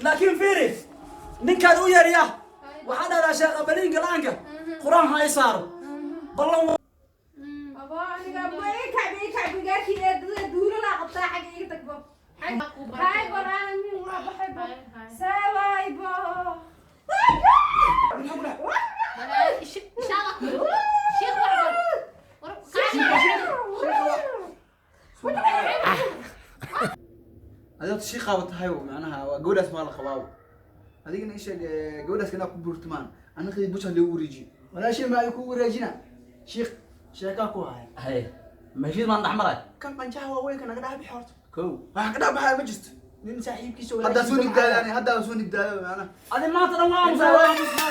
Laakiin fiiri, ninkaan u yeeriya, waxaa dhahdaa sheekha baliinka la-aanka Qur-aan ha i saaro ballan. Abo, aniga ma ii kacbi, ii kacbi, gaarkii eedada duulalaa qabtaa, xagga iga tagbo. Hay bal, nin waa baxay bo. Sawaay bo. Insha Allah sheekh wax bar war. Adiga shiiqaaba tahay, macnaha waa gabadhaas maa la qabaa. Adigana ii sheeg, gabadhaas kanaa ku buurtumaan, aniga busha lagu wareejiyo, walaashay ma ay ku wareejina. Shiikh, sheekaa ku haya. Haye, ma heshiis baan dhex maray? Kan qanjaha waaweynka naga dhex bixi horta. Kow. Waxa ka dhex baxaya ma jirto. Nin saaxiibkiisa. Haddaa soo nibdaadaan, haddaa soo nibdaado macnaha. Adi maanta dhan waa aamusay, waa aamusnaa.